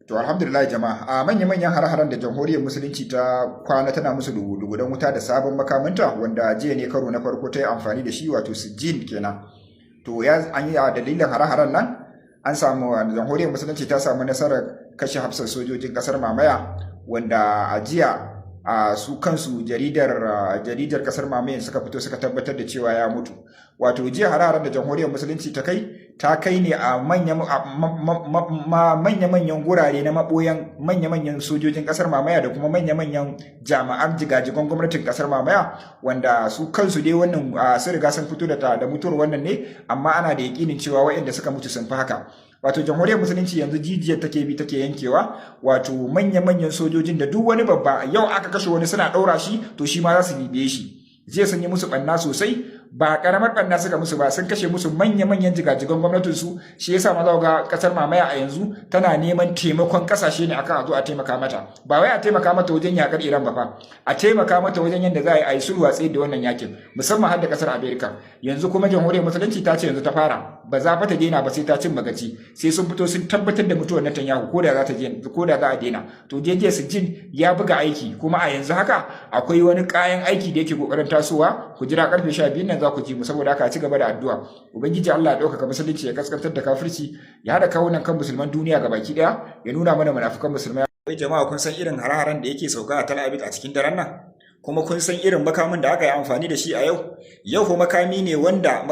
To, alhamdulillah jama'a, a manya-manyan har-haren da Jamhuriyar Musulunci ta kwana tana musu lugudan wuta da sabon makaminta, wanda jiya ne karo na farko ta yi amfani da shi, wato Sijjin kenan. To, ya an yi a dalilin hare-haren nan an samu Jamhuriyar Musulunci ta samu nasarar kashe hafsar sojojin kasar mamaya, wanda a jiya a su kansu jaridar kasar mamayan suka fito suka tabbatar da cewa ya mutu. Wato jiya hare-haren da Jamhuriyar Musulunci ta kai, ta kai ne a manya-manyan gurare na maboyan manya-manyan sojojin kasar mamaya da kuma manya-manyan jami'an jigajigan gwamnatin kasar mamaya, wanda su kansu dai wannan sun riga sun fito da mutuwar wannan ne, amma ana da yakinin cewa waɗanda suka mutu sun fi haka. Wato Jamhuriyar Musulunci yanzu jijiyar take bi take yankewa, wato manya-manyan sojojin da duk wani babba yau aka kashe wani suna ɗaura shi, to shi ma za su bibiye shi. Jiya sun yi musu ɓanna sosai, ba karamar ɓanna suka musu ba, sun kashe musu manya-manyan jigajigan gwamnatin su. Shi yasa ma za ga kasar mamaya a yanzu tana neman taimakon kasashe ne akan a zo a taimaka mata. Ba wai a taimaka mata wajen yakar Iran ba fa, a taimaka mata wajen yadda za a yi sulhu a tsaye da wannan yakin, musamman har da kasar Amerika. Yanzu kuma Jamhuriyar Musulunci ta ce yanzu ta fara, ba za fa ta daina ba sai ta cin magaci, sai sun fito sun tabbatar da mutuwar Netanyahu, ko da za ta ko da za a daina. To, jeje Sijjin ya buga aiki, kuma a yanzu haka akwai wani kayan aiki da yake kokarin tasowa. Ku jira karfe 12 nan za ku ji mu. Saboda haka ci gaba da addu'a, Ubangiji Allah ya ɗaukaka Musulunci, ya kaskantar da kafirci, ya haɗa kawunan kan musulman duniya gabaki ɗaya, ya nuna mana munafukan musulmai. Wai jama'a, kun san irin hare-haren da yake sauka a Tel Aviv a cikin daren nan? Kuma kun san irin makamin da aka yi amfani da shi a yau? Yau ko makami ne wanda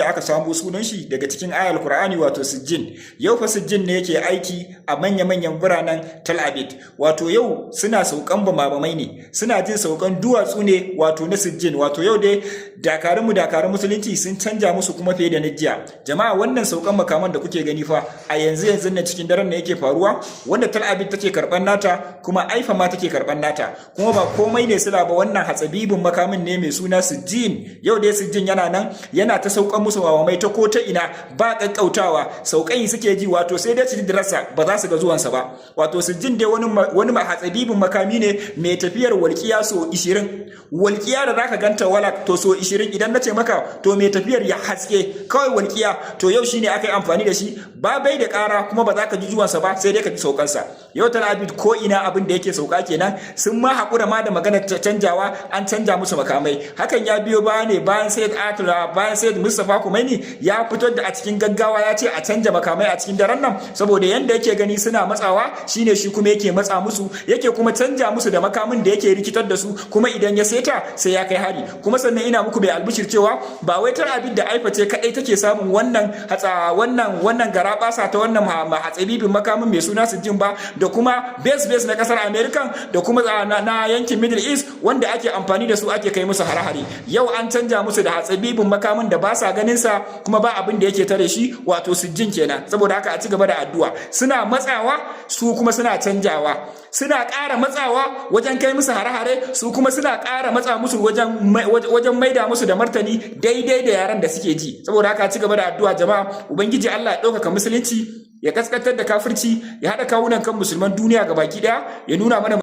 aka samu sunan shi daga cikin ayal Qur'ani, wato Sijjin. Yau fa Sijjin ne yake aiki a manya-manyan biranen Tel Aviv. Wato yau suna saukan bamabamai ne, suna jin saukan duwatsu ne, wato na Sijjin. Wato yau dai dakarun Musulunci sun canja musu kuma fiye da na jiya. Jama'a, wannan saukan makaman da kuke gani fa a yanzu yanzu na cikin daren ne yake faruwa, wanda Tel Aviv take karban nata, kuma Haifa ma take karban nata. Kuma ba komai ne sila ba, wannan hatsabibin makamin ne mai suna Sijjin. Yau dai Sijjin yana nan yana ta saukan musu mabamai ta ko ta ina, ba kakkautawa, saukai suke ji, wato sai dai su ji dirarsa, ba za su ga zuwansa ba. Wato Sijjin dai wani hatsabibin makami ne mai tafiyar walƙiya so 20. Walƙiya da zaka ganta wala to so 20 idan na ce maka, to mai tafiyar ya haske kawai walƙiya. To, yau shine aka yi amfani da shi, ba bai da ƙara, kuma ba za ka ji zuwansa ba, sai dai ka ji saukansa. Yau Tel Aviv ko ina abin da yake sauka kenan. Sun ma haƙura ma da maganar canjawa, an canja musu makamai. Hakan ya biyo baya ne bayan Sayyid Ayatollah, bayan Sayyid Mustapha Khomeini ya fitar da a cikin gaggawa, ya ce a canja makamai a cikin daren nan, saboda yanda yake gani suna matsawa, shine shi kuma yake matsa musu, yake kuma canja musu da makamin da yake rikitar da su, kuma idan ya seta sai ya kai hari. Kuma sannan ina muku bai albishir cewa ba wai Tel Aviv da Haifa ce kadai take samun wannan hatsa wannan garabasa ta wannan hatsabibin makamin mai suna Sijjin ba, da kuma base base na kasar American da kuma na yankin Middle East wanda ake amfani da su ake kai musu hare-hare. Yau an canja musu da hatsabibin makamin da ba sa ganin sa, kuma ba abin da yake tare shi, wato Sijjin kenan. Saboda haka a ci gaba da addu'a. Suna matsawa, su kuma suna canjawa. Suna ƙara matsawa wajen kai musu hare-hare, su kuma suna ƙara matsa musu wajen maida musu da martani daidai da yaran da suke ji. Saboda haka ci gaba da addu'a jama'a. Ubangiji Allah ya ɗaukaka Musulunci, ya kaskantar da kafirci, ya haɗa kawunan kan musulman duniya gabaki ɗaya, ya nuna mana